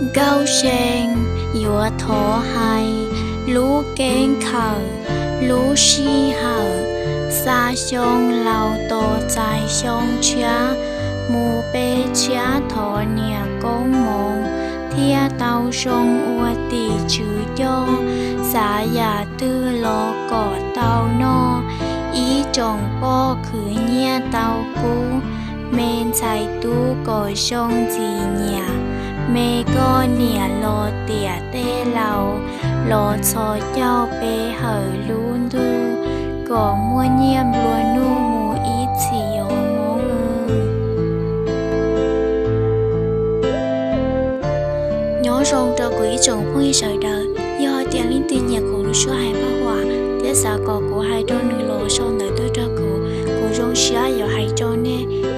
Nkauj See yuav thov hais lub keeb khawm, lub sij hawm xa xyoo laus tos txais xyoo tshiab, mus pe tshiab thov niam koob hmoov, thiaj tau zoo ua tim tswv coj. Xav yam twg los kom tau noj, ib tsoom poj khwv nyiaj tau kub, me ntxhais tub kom zoo ntxim nyiam, me koj niam los tiam tej laus, los txhos caug pe hawm lub ntuj, kom muaj nyiaj nplua nuj mus ib txhis os Hmoob. Nyob zoo rau kuv ib tsoom phooj ywg sawv daws, yog hais tias leej twg nyiam kuv lub suab hais paj huam thiab xav kom kuv hais rau nws los sau ntawv tuaj rau kuv, kuv zoo siab yuav hais rau nej.